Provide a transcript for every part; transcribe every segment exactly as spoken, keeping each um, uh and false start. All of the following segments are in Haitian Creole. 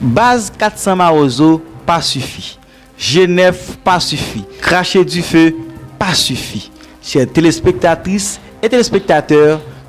Baz kat san Mawozo pa sifi. G nèf pa sifi. Krache dife pa sifi. Chè telespektatris e telespektatè,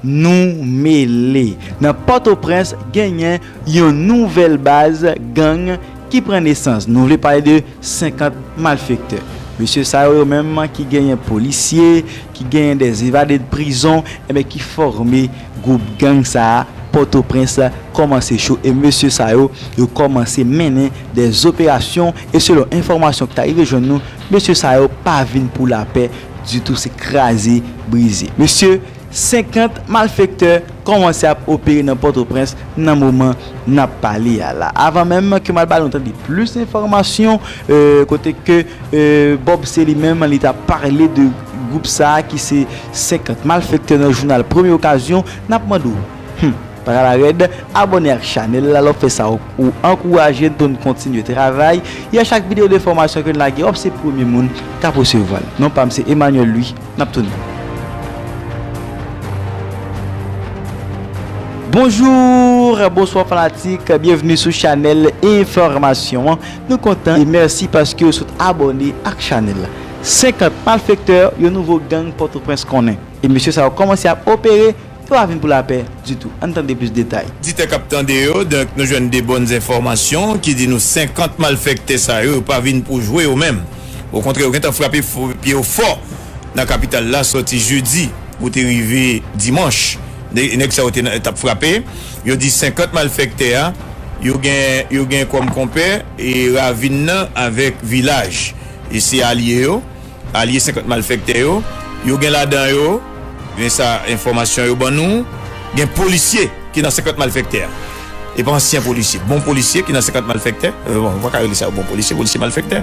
nou mele. Nan Pòtoprens, genyen yon nouvèl baz gang ki pran nesans. Nou vle pale de senkant malfektè. Mesye sa yo, yo menm ki genyen polisye, ki genyen des evade de prizon, enben ki fòme gwoup gang sa a, Pòtoprens kòmanse cho. E mesye sa yo, yo kòmanse mennen des operasyon. E selon enfòmasyon ki ta rive jwenn nou, mesye sa yo pa vin pou lapè ditou, se kraze, brize. Mesye, senkant malfektè kòmanse ap opere nan Pòtoprens nan moman n ap pale a la. Avan menm ke m al ba nou tande plis enfòmasyon, e, kote ke, e, Bob Sely menm, li ta pale de gwoup sa a ki se senkant malfektè nan jounal Premye Okazyon, n ap mande w, hmm, pa rala rèd, abòne ak chanèl la, lè w fè sa, ou, ou ankouraje n pou n kontinye travay, e a chak videyo de fòmasyon ke n lage, w ap se premye moun k ap resevwa l. Non pa m se Emmanuel Louis. N ap tounen. Bonjou, bonswa fanatik, byenvni sou chanèl enfòmasyon an. Nou kontan e mèsi paske w sot abòne ak chanèl la. Senkant malfektè, yon nouvo gang Pòtoprens konnen. E mesye sa yo kòmanse ap opere, yo pa vin pou lapè ditou. Ann tande plis detay. Oditè k ap tande yo, donk, nou jwenn de bòn enfòmasyon ki di nou senkant malfektè sa yo, yo pa vin pou jwe yo menm. Okontrè, yo gentan frape fo-, pye yo fò nan kapital la, sòti jedi pou te rive dimanch. Nè-, nèg sa yo te nan, t ap frape. Yo di senkant malfektè a, yo gen, yo gen kòm konpè e ravin nan avèk vilaj. E se alye yo, alye senkant malfektè yo. Yo gen ladan yo, men sa enfòmasyon yo ban nou, gen polisye ki nan senkant malfektè a. E pa ansyen polisye, bon polisye ki nan senkant malfektè. E bon, ou pa ka rele sa yo bon polisye, polisye malfektè.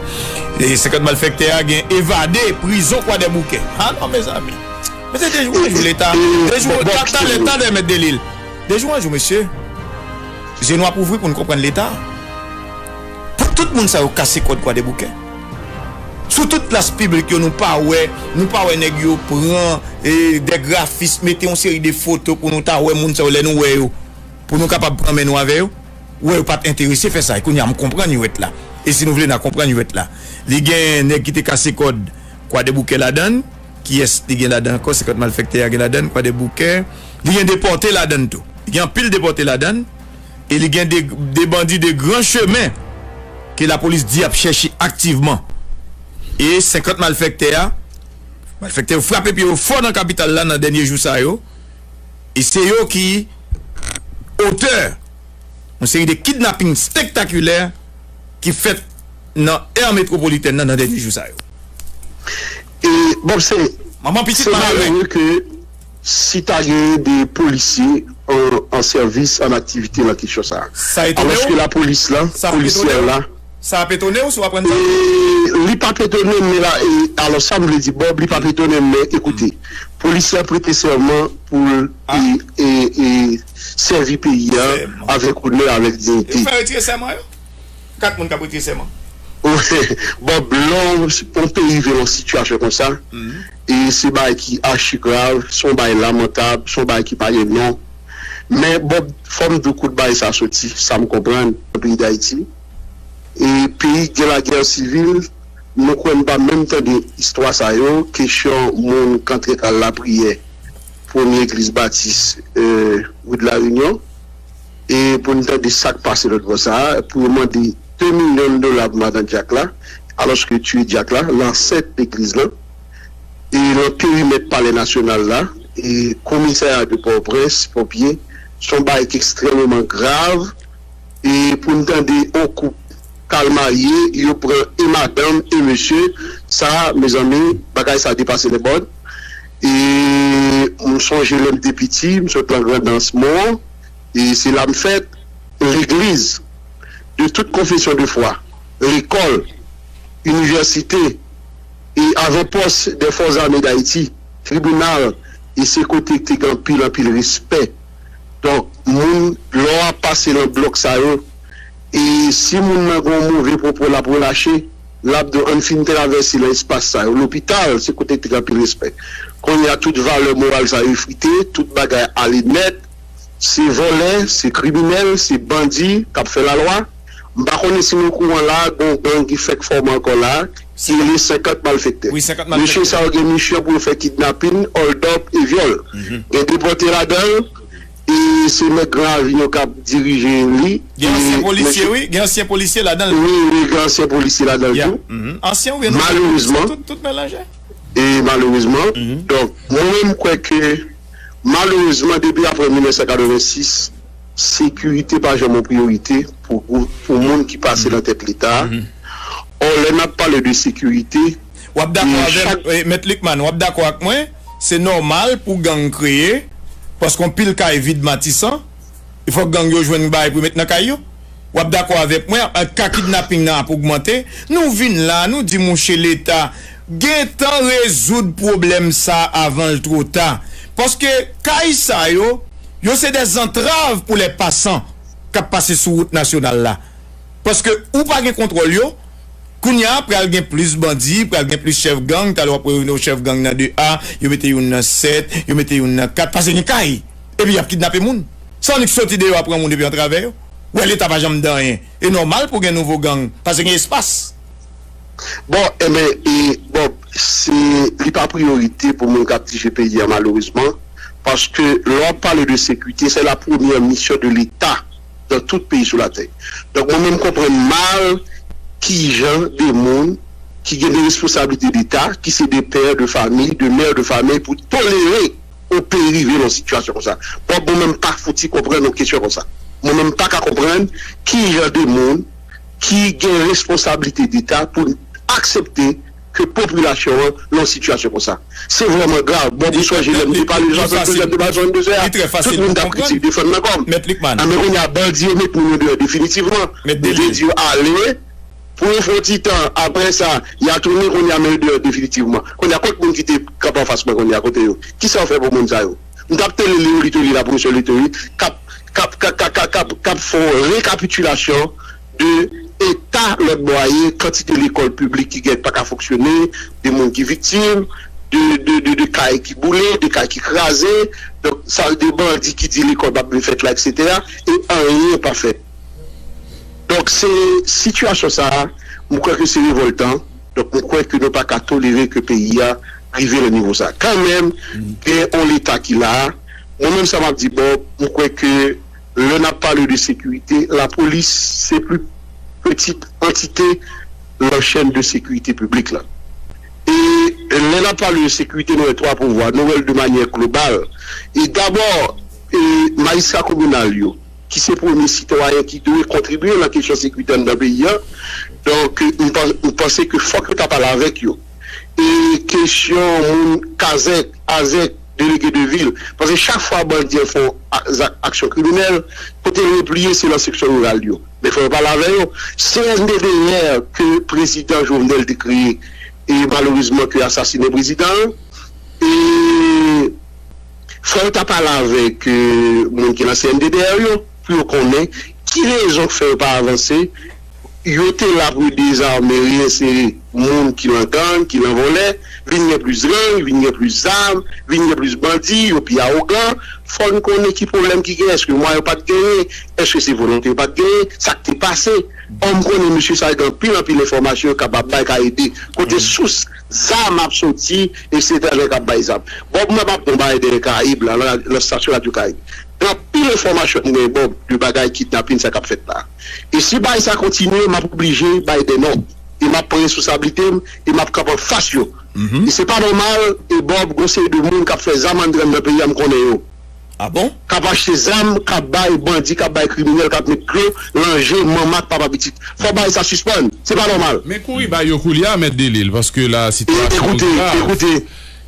E senkant malfektè a gen evade prizon Kwadèboukè. A non, mezanmi. Mesye, de jou an jou, Leta, de jou, ta, ta, Leta de mèt de lil. De jou an jou, mesye. Zye nou ap ouvri pou n konprann Leta. Pou tout moun sa yo kase kòd Kwadèboukè. Sou tout plas piblik yo, nou pa wè, nou pa wè nèg yo pran, e, de grafis, mete yon seri de foto pou nou ta wè moun sa yo lè nou wè yo. Pou nou kapab pran men nou avè yo. Ou wè, yo pa t enterese fè sa. E kounye a, m konprann yo èt la. E si nou vle, n a konprann yo èt la. Li gen nèg ki te kase kòd Kwadèboukè ladan l. Kiyès li gen ladan ankò? Senkant malfektè a gen ladan l Kwadèboukè. Li gen depòte ladan l tou. Li gen anpil depòte ladan l. E li gen de, de bandi de gran chemen ke lapolis di ap chèche aktivman. E senkant malfektè a, malfektè yo frape pye yo fò nan kapital la nan dènye jou sa yo. E se yo ki otè yon seri de kidnaping spektakilè ki fèt nan è metwopolitèn nan, nan dènye jou sa yo. E, bon, se, manman pitit se malere. Malere ke si ta genyen de polisye an, an sèvis, an aktivite nan kesyon sa a. Sa etone w? Alòske lapolis la, sa ap etone w? Polisyè la, sa ap etone w si w aprann sa? E li p ap etone m, men la, e, alò, sa m vle di, Bob, li p ap etone m, men ekoute, polisye a prete sèman pou l, e, e, e, sèvi peyi a avèk onè, avèk diyite. Yo fè retire sèman yo? Kat moun k ap retire sèman. Bon, lè yon peyi rive nan sitiyasyon konsa, e se bagay ki achi grav, se yon bagay lamantab, se yon bagay ki pa gen non. Men, bon, fò m di w kote bagay sa soti, sa m konprann, nan peyi Dayiti. E peyi gen lagè sivil, nou kwè n pa menm tande istwa sa yo, kesyon moun k antre al lapriyè, premye egliz batis, e, wout Larinyon. E pou n tande sa k pase lòt bò sa a, pou yo mande de milyon dola pou madan dyak la, alòske tiye dyak la, lansèt legliz lan, e nan perimèt Palè Nasyonal la, e komisarya de Pòtoprens, ponpye, se yon bagay ki ekstrèmeman grav, e pou n tande yon koup k al marye, yo pran e madanm e mesye, sa, mezanmi, bagay sa depase lèbòd. E m sonje lè m te piti, m sot lan Grandans Mòn, e se la m fèt, legliz de tout konfesyon de fwa, lekòl, inivèsite, e avanpòs dè Fòs Ame Dayiti, tribinal, e se kote ki te gen anpil, anpil respè. Donk, moun, lè w ap pase nan blòk sa yo, e si moun nan gen yon move pwopo l ap relache, l ap di w, ann fin travèse nan espas sa yo. Lopital, se kote ki te gen anpil respè. Kounye a, tout valè moral sa yo efrite, tout bagay ale nèt. Se vòlè, se kriminèl, se bandi k ap fè lalwa. M pa konnen si nou okouran la, gon gang ki fèk fòme ankò la, ki rele senkant malfektè. Wi, senkant malfektè. Mesye sa yo gen misyon pou yo fè kidnapin, hold up e vyòl. Gen depòte ladan l, e se nèg Gran Ravin yo k ap dirije li. Gen ansyen polisye, wi, gen ansyen polisye ladan l. Wi, wi, gen ansyen polisye ladan l tou. Ansyen oubyen non? Malerezman. Tout, tout melanje. E malerezman. Donk, mwen menm, m kwè ke, malerezman, depi apre mil nèf san katrevensis, sekirite pa janm yon priyorite pou, pou moun ki pase nan tèt Leta. Or, lè n ap pale de sekirite, w ap dakò avè m, Mèt Luckman, w ap dakò ak mwen, se nòmal pou gang kreye, paske yon pil kay vid Matisan, e fòk gang yo jwenn bagay pou yo met nan kay yo. W ap dakò avèk mwen, ka kidnaping nan ap ogmante. Nou vin la, nou di mouche Leta gentan rezoud pwoblèm sa avan l two ta. Paske kay sa yo, yo se de zantrav pou lè pasan k ap pase sou wout nasyonal la. Paske ou pa gen kontwòl yo, kounye a pral gen plis bandi, pral gen plis chèf gang, talè w ap wè yon chèf gang nan de A, yo mete youn nan sèt, yo mete youn nan kat, paske gen kay. Epi y ap kidnape moun. Sa annik soti deyò a pran moun epi antrave yo. Wè Leta pa janm di anyen. E nòmal pou gen nouvo gang, paske gen espas. Bon, enben, e, bon, se, li pa priyorite pou moun k ap dirije peyi a, malerezman, paske lè w ap pale de sekirite, se la premyè misyon de Leta dans tout pays sur la terre. Donk, mwen menm, m konprann mal ki jan de moun ki gen de responsablite deta, ki se de pè de fanmi, de mè de fanmi, pou tolere yon peyi rive nan sitiyasyon konsa. Bon, mwen menm, m pa fouti konprann yon kesyon konsa. Mwen menm, m pa ka konprann ki jan de moun ki gen responsablite deta pou aksepte ke popilasyon an nan yon sitiyasyon konsa. Se vrèman grav. Bon, m sonje lè m te pale de swasanndezè, m te pale swasanndezè a, tout moun t ap kritike, defann nan kò m. Anben, kounye a, bandi yo met moun yo deyò definitivman. Yo te di yo ale, pou yon fon ti tan, apre sa, y a tounen, kounye a, men yo deyò definitivman. Kounye a, kot moun ki te kanpe anfas mwen kounye a, kote yo? Kisa yo fè pou moun sa yo? M t ap tele Léolie Toly la, pwofesè Léolie Toly, k ap, k ap, k ap, k ap, k ap, k ap fè yon rekapitilasyon de eta lòt bò a ye, kantite lekòl piblik ki gen pa ka fonksyone, de moun ki viktim, de, de, de, de kay ki boule, de kay ki kraze, donk, sa de bandi ki di lekòl p ap vin fèt la, etsetera, e anyen pa fèt. Donk, se sitiyasyon sa a, m kwè ke se revòltan. Donk, m kwè ke nou pa ka tolere ke peyi a rive nan nivo sa a. Kanmenm, gen yon Leta ki la a. Mwen menm, sa m ap di, bon, m kwè ke lè n ap pale de sekirite, lapolis se pli pitit antite nan chèn de sekirite piblik la. E lè n ap pale de sekirite, nou wè twa pouvwa, nou wè l de manyè global. E dabò, e majistra kominal yo, ki se premye sitwayen ki dwe kontribye nan kesyon sekirite anndan peyi a. Donk, m pan-, m panse ke fòk yo ta pale avèk yo. E kesyon moun Kazèk, Azèk, delege de vil, paske chak fwa bandi an fè yon a-, zak, aksyon kriminèl, kote yo repliye, se nan seksyon riral yo. Men fò yo pale avè yo. C N D D R ke prezidan Jovenel te kreye, e malerezman ke asasinen prezidan an, e fò yo ta pale avèk, e, moun ki nan C N D D R yo, pou yo konnen ki rezon k fè yo pa avanse. Yo te la pou yo dezame, reyensere moun ki nan gang, ki nan vòlè, vin gen plis gang, vin gen plis zam, vin gen plis bandi, yo pi awogan. Fò n konnen ki pwoblèm ki genyen, èske mwayen yo pa t genyen, èske se volonte yo pa t genyen, sa k te pase. Bon, m konnen mesye sa yo gen anpil, anpil enfòmasyon yo kapab bay, ka ede. Kote sous zam ap soti, etsetera, jan k ap bay zam. Bon, mwen p ap pran bagay dèyè Karayib la, nan, nan estasyon Radyo Karayib. Gen anpil enfòmasyon m gen, bon, de bagay kidnapin sa k ap fèt la. E si bagay sa kontinye, m ap oblije bay de non. E m ap pran responsablite m, e m ap kanpe anfas yo. E se pa nòmal, e Bob, gon seri de moun k ap fè zam antre nan peyi a, m konnen yo. Ah bon? K ap achte zam, k ap bay bandi, k ap bay kriminèl, k ap met dlo nan je manman ak papa pitit. Fò bagay sa sispann. Se pa nòmal. Men kouri ba yo koulye a, Mèt Delil, paske la, sitiyasyon an grav. E, ekoute, ekoute,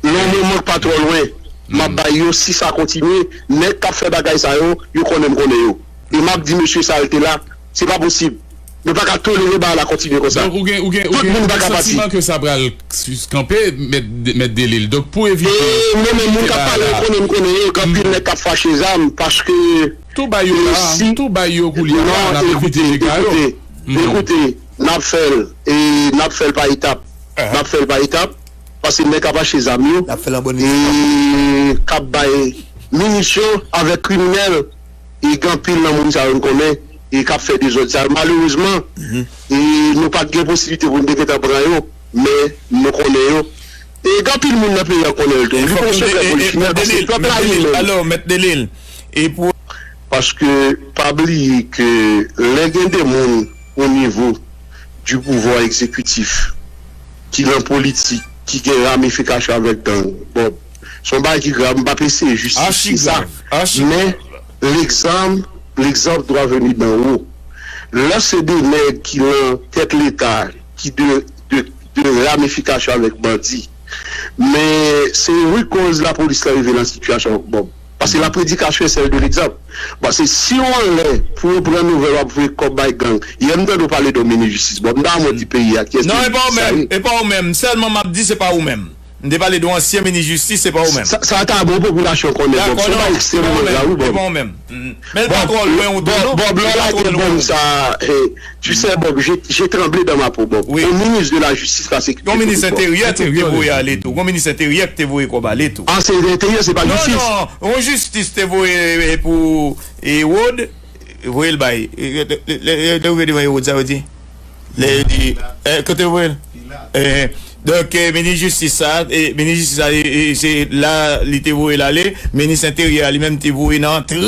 nan yon moman k pa twò lwen, m ap bay yo, si sa kontinye, nèg k ap fè bagay sa yo, yo konnen m konnen yo. E m ap di mesye sa yo te la, se pa posib. Nou pa ka tolere bagay la kontinye konsa. Donk, ou gen, ou gen, ou gen santiman ke sa pral sus-, kanpe, Mèt, Mèt Delil. Donk, pou evite. E mwen menm, moun k ap pale, yo konnen m konnen yo, gen anpil nèg k ap fache zam, paske. Tou bay yo la, tou bay yo koulye a, n ap evite dega yo. Ekoute, n ap fè l, e n ap fè l pa etap. N ap fè l pa etap, paske nèg k ap achte zam yo, e k ap bay minisyon avèk kriminèl, e gen anpil nan moun sa yo n konnen, e k ap fè dezòd sa yo. Malerezman, e nou pa t gen posiblite pou n te gentan pran yo, men nou konnen yo. E gen anpil moun nan peyi a konnen l tou. Li pa yon sekrè polichinèl, paske pèp la li menm. Alò, Mèt Delil, e pou Paske pa bliye ke lè gen de moun o nivo du pouvwa egzekitif ki nan politik, ki gen ramifikasyon avèk gang, bon, se yon bagay ki grav, m p ap eseye jistifye sa. Men, legzanp, l'exemple doit venir d'en haut. Lè se de nèg ki nan tèt Leta, ki de, de, de ramifikasyon avèk bandi, men se wi koz lapolis la rive nan sitiyasyon, bon, paske la prédication est celle de l'exemple. Paske si w anlè pou yo pran nouvèl w ap voye kòb bay gang, yè m tande w pale de yon minis jistis, bon, m ta mwen di peyi a kiyès minis sa ye. E pa ou menm, sèlman m ap di se pa ou menm. M te pale de yon ansyen minis jistis, se pa ou menm. Sa, sa ta bon popilasyon konnen, Bob. Se yon bagay ekstrèmman grav, wi, Bob. E pa ou menm. Men l pa twò lwen ou tou, non. Bob, lè w lage bòm sa, eh, tu sais, Bob, j'ai, j'ai tremblé dans ma peau, Bob. Yon minis de la jistis la, se ki te voye kòb. Yon minis enteryè te voye ale tou. Yon minis enteryè ki te voye kòb ale tou. Ah, se enteryè, se pa jistis. Non, non, yon jistis te voye, eh, pou Herod, voye l bay. Eh, lè, lè, lè, lè rive devan Herod, sa yo di. Lè yo di, eh, kote yo voye l? Eh, donk, eh, minis jistis sa, eh, minis jistis sa, eh, eh, se la li te voye l ale. Minis enteryè a li menm te voye nan antre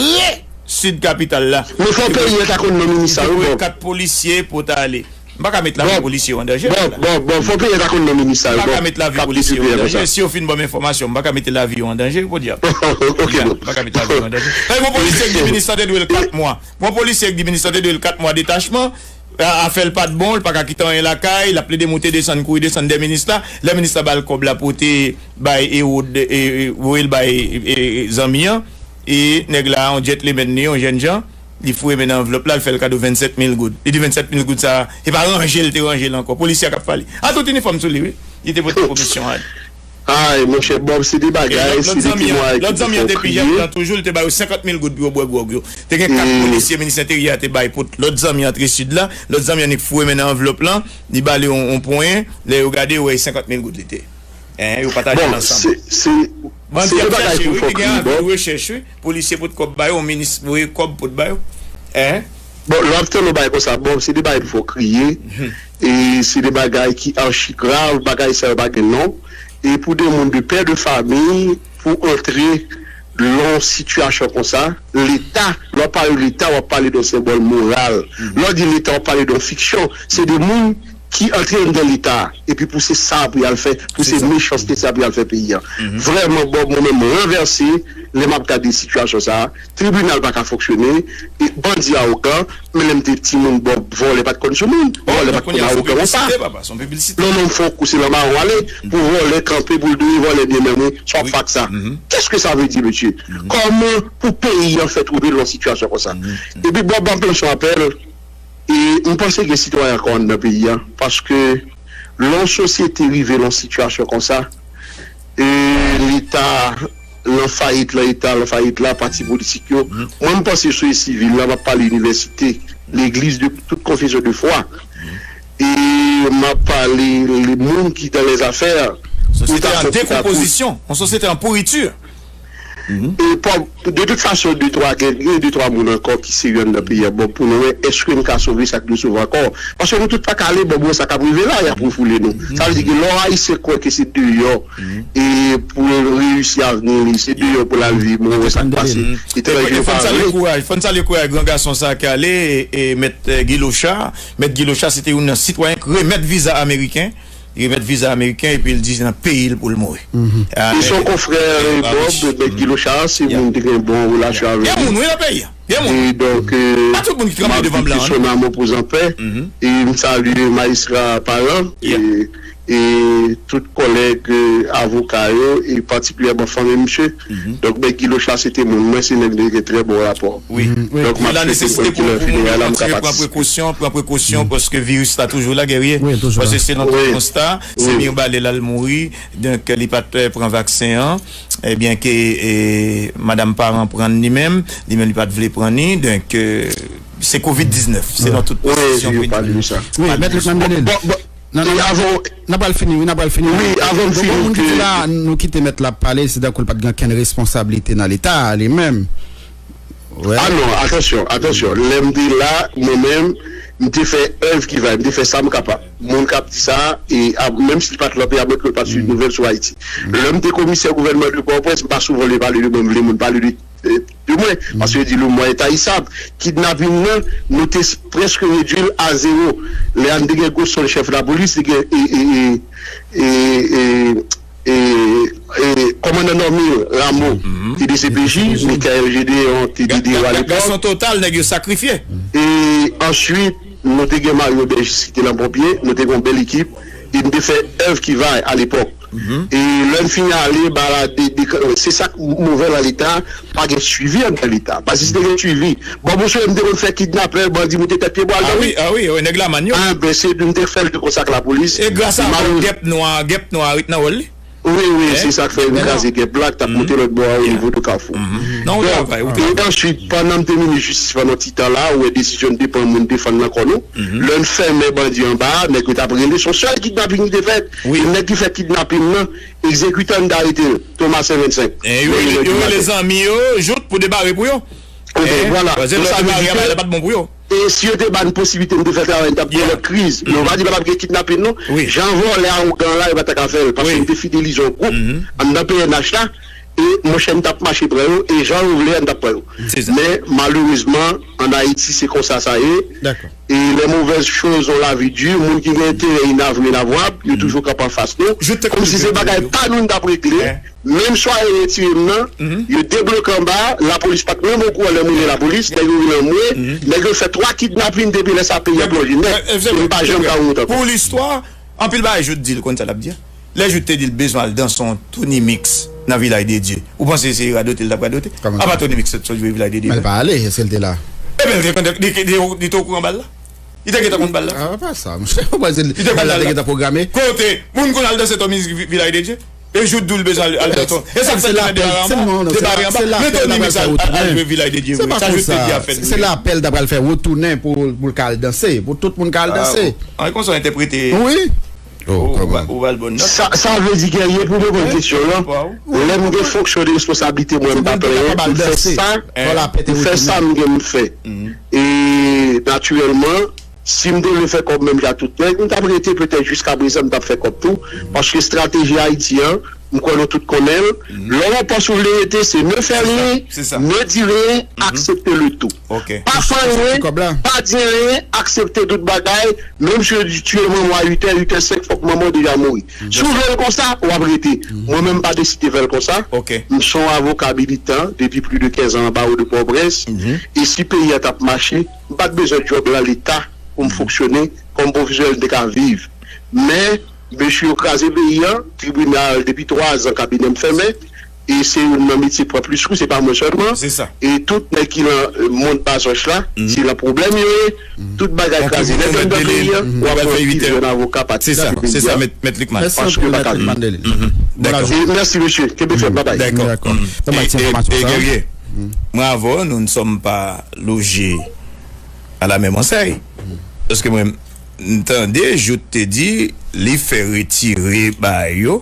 sid kapital la. Men fò peyi a ta konn non minis sa yo, Bob. Li te voye kat polisye pou ta ale. M pa ka met lavi polisye yo an danje la. Bon, bon, bon, fò peyi a ta konn non minis sa yo, Bob. M pa ka met lavi polisye yo an danje. Si yo fin ban m enfòmasyon, m pa ka mete lavi yo an danje, podyab. Ok, bon. M pa ka met lavi yo an danje. Gen yon polisye ki di minis lan te dwe l kat mwa. Gen yon polisye ki di minis lan te dwe l kat mwa detachman. A, afè l pa t bon, li pa ka kite anyen lakay, l ap plede moute desann, kouri desann dèyè minis la. Lè minis la ba l kòb la pou te bay Herod, e, e, voye l bay, e, e, zanmi an, e nèg la, yon djètlemenn li, yon jènjan, li foure men nan anvlòp la, li fè l kado vennsèt mil goud. Li di vennsèt mil goud sa, se pa ranje l te ranje l ankò. Polisye a k ap pale. A tout inifòm sou li, wi. Li te pote komisyon a li. Ay, monchè, Bob, se de bagay, se de temwayaj ki fè w kriye. Lòt zanmi an te pi jèn nan toujou, li te ba yo senkant mil goud pou yo bwè gwòg yo. Te gen kat polisye minis enteryè a te bay pou lòt zanmi antre sid la. Lòt zanmi an foure men nan anvlòp lan, li ba li yon, yon ponyen. Lè yo gade, yo wè e senkant mil goud li te. Hein, yo pataje l ansanm. Bandi ap chèche, wi, te gen avi de rechèch, wi. Polisye pot kòb ba yo, yon minis voye kòb pot ba yo. Hein? Bon, lè w ap tande yon bagay konsa, bon, se de bagay pou fè w kriye. E se de bagay ki achigrav, bagay sa yo pa gen non. E pou de moun de pè de famiy, pou antre nan yon sitiyasyon konsa, Leta, lè w ap pale Leta, w ap pale de yon senbòl moral. Lè w di Leta, w ap pale de yon fiksyon. Se de moun ki antre anndan Leta a, epi pou se sa pou y al fè, pou se mechanste sa pou y al fè peyi a. Vrèman, Bob, mwen menm, mwen ranvèse, lè m ap gade sitiyasyon sa a, tribinal pa ka fonksyone, e bandi awogan, men lè m te timoun, Bob, vòlè pa t konn sou moun, vòlè pa t konn awogan konsa. Non, non, m fè yon kou, se nan mawon ale, pou vòlè kanpe, pou l dwe vòlè byen menm, wi, sa w ap fè ak sa. Qu'est-ce que ça veut dire, mesye? Kòman pou peyi an fè twouve l nan sitiyasyon konsa? Epi, Bob, m ap lanse yon apèl, E m panse gen sitwayen ankò anndan peyi a, paske lè yon sosyete rive nan yon sitiyasyon konsa, e Leta nan fayit la, Leta nan fayit la, pati politik yo, mwen m panse sosyete sivil la, m ap pale inivèsite, legliz de tout konfesyon de fwa, e m ap pale le moun ki dans les affaires, sosyete an dekonpozisyon, yon sosyete an pouriti. E pa, de tout fason, de twa, gen, gen de twa moun ankò ki serye anndan peyi a. Bon, pou nou wè, èske n ka sove sa k dwe sove ankò? Paske nou tout pa ka ale, bon, bon, sa k ap rive la, y ap refoule nou. Sa vle di ke lè yon Ayisyen kwè ke se deyò, e pou l reyisi avni li, se deyò pou l al viv, bon, wè sa k pase. Etranje yo pa vle. Fò n salye kouraj, fò n salye kouraj gran gason sa ki ale, e, e mèt, e, Guy Lochard. Mèt Guy Lochard, se te youn nan sitwayen k remèt viza ameriken. Li remèt viza ameriken epi l di se nan peyi l pou l mouri. E se yon konfrè, e, Bob, Mèt Guy Lochard, se moun m te gen bon relasyon avèk li. Gen moun, wi, nan peyi a. Gen moun. E donk, e, m ap kite son nanm repozanpè. E m salye majistra Parent, e, e tout kòlèg, e, avoka yo, e patikilyèman fanmi misye. Donk, Mèt Guy Lochard, se te moun mwen, se nèg m te gen trè bon rapò. Wi. Donk, m ap swete pou l ki lè fineray la, m ka patisipe. Pran prekosyon, pran prekosyon, paske viris la toujou la, Guerrier. Paske se nan tout konsta, se mirbale l al mouri, donk, li pa t, e, pran vaksen an, ebyen ke, e, madanm Parent pran li menm, li menm li pa t vle pran li, donk, e, se kovid diznèf, se nan tout pozisyon pou di. Wi, Mèt Lucmane Delille. Nan, nan, n ap al fini, wi, n ap al fini. Wi, avan m fini, moun ki di la, nou kite mèt la pale, se tankou l pa t gen okenn responsablite nan Leta a, li menm. Ah non, atansyon, atansyon. Lè m te la, mwen menm, m te fè èv ki va, m te fè sa m kapab. Moun k ap di sa, e, a, menm si l pa t lan peyi a, mwen tou pa t swiv nouvèl sou Ayiti. Lè m te komisè gouvènman de Pòtoprens, m pa souvan vle pale de mwen, m vle moun pale de, de mwen, paske yo di le moi est haïssable. Kidnaping nan, nou te prèske redui l a zewo. Lè a n te gen Gosson chèf lapolis, te gen, e, e, e, e, e, e, e, kòmandan Normil Rameau te D C P J, Michael Gédéon te D D O alepòk. Gason Total, nèg yo sakrifye. E answit, nou te gen Mario Bergis ki te lan ponpye, nou te gen yon bèl ekip, e n te fè èv ki va alepòk. E lè n fin ale, ba la, de, de, se sa k move lan Leta, pa gen swivi anndan Leta. Paske si te gen swivi, bon, mwen sonje m te konn fè kidnapè, bandi moute tèt pye bwa l. Ah wi, ah wi, nèg Lamann yo. Ah, ben, se, m te fè l de konsa ak lapolis. E gras a ou, gèp nwa, gèp nwa ret nan wòl li. Wi, wi, se sa k fè yo kraze gèp la, k t ap monte lòt bò a, o nivo de Kafou. Non, ou travay, ou travay. E answit, pandan m te minis jistis pandan ti tan la, ou wè desizyon n te pran, moun te fann nan kò nou. Lè n fèmen bandi anba a, nèg yo t ap rele, se yon sèl kidnaping ki te fèt. E nèg ki fè kidnaping nan, egzekitan n te arete l, Thomas Saint Vincent. Yo rele zanmi yo, jout pou debare pou yo. Ebyen, vwala. Paske lè yo debare anba, li pa t bon pou yo. E si yo te ba n posiblite n te fè travay, n t ap pran lòt kriz. Men yo pa di pa t ap gen kidnaping, non. Jan vòlè a ougan la, yo pa ta ka fè l. Paske n te fidelize yon gwoup anndan P N H la. E, monchè, n t ap mache pran yo. E jan yo vle a, n t ap pran yo. Men, malerezman, ann Ayiti, se konsa sa ye. E les mauvaises choses ont la vie dure. Moun ki gen enterè inavouable, yo toujou kanpe anfas nou. Kòmsi se bagay pa nou n t ap regle. Menm swaye retire m nan, yo debloke anba a, lapolis pa t menm okouran lè m rele lapolis, nèg yo vin anmwe, nèg yo fè twa kidnaping depi lè sa peyi a plonje nèt, e m pa janm ka remonte ankò. Pou listwa, anpil bagay Jout di l, konn sa l ap di a? Lè Jout te di l bezwen al danse yon Tony Mix nan Vilaj de Dye, ou panse se radote l t ap radote? Apa Tony Mix sot jwe Vilaj de Dye vre? Men l pa ale, èske l te la? Ebyen, li te konn, li, li, li, li te okouran bal la? Li te gentan konn bal la? Ah, pa sa, monchè. Ou panse li te konn bal la te gentan pwograme? Kote moun konn al danse Tony Mix Vilaj de Dye? E Jout di w l bezwen al, al danse. E sa k fè l nan debare anba. Debare anba. Men Tony Mix al, al jwe Vilaj de Dye vre. Sa Jout te di a fèt vre. Se lapèl ta pral fè retounen pou, pou l ka al danse. Pou tout moun ka al danse. Ah, konsa w entèprete. Wi. Oh, ou ba l bòn nòt. Sa, sa vle di, Guerrier, pou reponn kesyon w lan, lè m gen fonksyon de responsablite, mwen, m pa plenyen, m fè sa, m fè sa m gen m fè. E, natirèlman, si m te vle fè kòb menm jan ak tout nèg, m t ap rete petèt jiskaprezan, m t ap fè kòb tou, paske estrateji Ayiti an, m kwè nou tout konnen l. Lè w nan pòs ou vle rete, se ne fè rien, ne di rien, aksepte le tout. Pa fè anyen, pa di anyen, aksepte tout bagay, menm si yo di tiye manman w a uit è, uit è senk, fòk manman w deja mouri. Si w vle l konsa, w ap rete. Mwen menm, m pa deside fè l konsa. M se yon avoka militan depi plis de kenz an nan bawo de Pòtoprens. E si peyi a t ap mache, m pa t bezwen djòb lan Leta pou m fonksyone kòm pwofesyonèl, m te ka viv. Men, mesye yo kraze peyi a, tribinal depi twa zan, kabinè m fèmen, e se youn nan metye k pran plis kou, se pa mwen sèlman. E tout nèg ki lan, euh, mond bazòch la, se lan pwoblèm yo ye. Tout bagay kraze nèt anndan peyi a, w ap wè plis jèn avoka pati nan peyi a. Mèsi anpil, Mèt Likman. Mèsi, mesye. Kenbe fèm, babay. Dakò. Mwen avè w, nous ne sommes pas logés à la même enseigne. Paske mwen, m tande Jout te di, li fè retire bagay yo,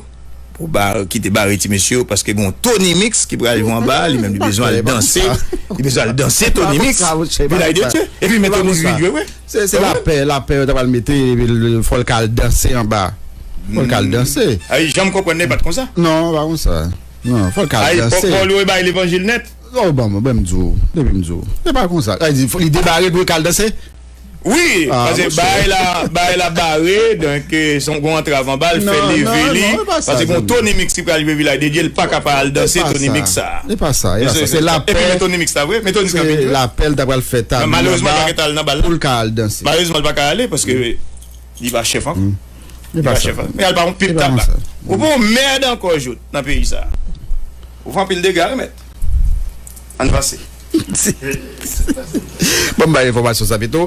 pou ba, kite bare ti mesye yo, paske gon Tony Mix ki pral jwe anba, li menm li bezwen al danse, li bezwen al danse Tony Mix, Vilaj de Dye, epi men Tony Mix vin jwe vre. Se, se lapè, lapè yo ta pral mete, epi l, fò l ka al danse anba. Fò l ka al danse. Ay, jan m konprann li pa t konsa. Non, pa konsa. Non, fò l ka al danse. Ay, fò, fò l bay levanjil nèt. Oh, bon, bon, bon, m di w, depi m di w. Se pa konsa. Sa vle di, fò li debare pou l ka al danse? Wi, paske bagay la, bagay la bare, donk, eh, se yon gwo antrav anba l, fè leve li. Paske gon Tony Mix ki pral jwe Vilaj de Dye, l pa ka pa al danse Tony Mix sa. Se pa sa, se pa sa. Se lapè. Epi men Tony Mix la vre, men Tony Mix kanpe vre. Lapè l ta pral fè tabli anba pou l ka al danse. Malerezman, l pa ka ale, paske li pa chèf ankò. Li pa chèf ankò. Men al pa yon pip tabak. Ou pa yon mèd ankò, Jout, nan peyi sa. Ou fè anpil dega, wi, mèt. Ann pase. Bon, m bay enfòmasyon sa pito.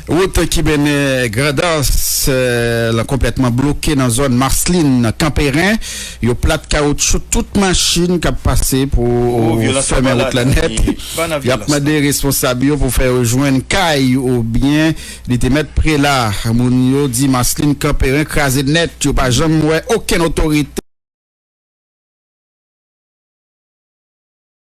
Wout ki mennen Grandans, eh, la konplètman bloke nan zòn Maslin, Kanperen. Yo plat kawoutchou tout machin k ap pase pou fèmen wout la nèt. Y ap mande responsab yo pou fè yo jwenn kay oubyen li te mèt pre la. Moun yo di Maslin, Kanperen kraze nèt. Yo pa janm wè okenn otorite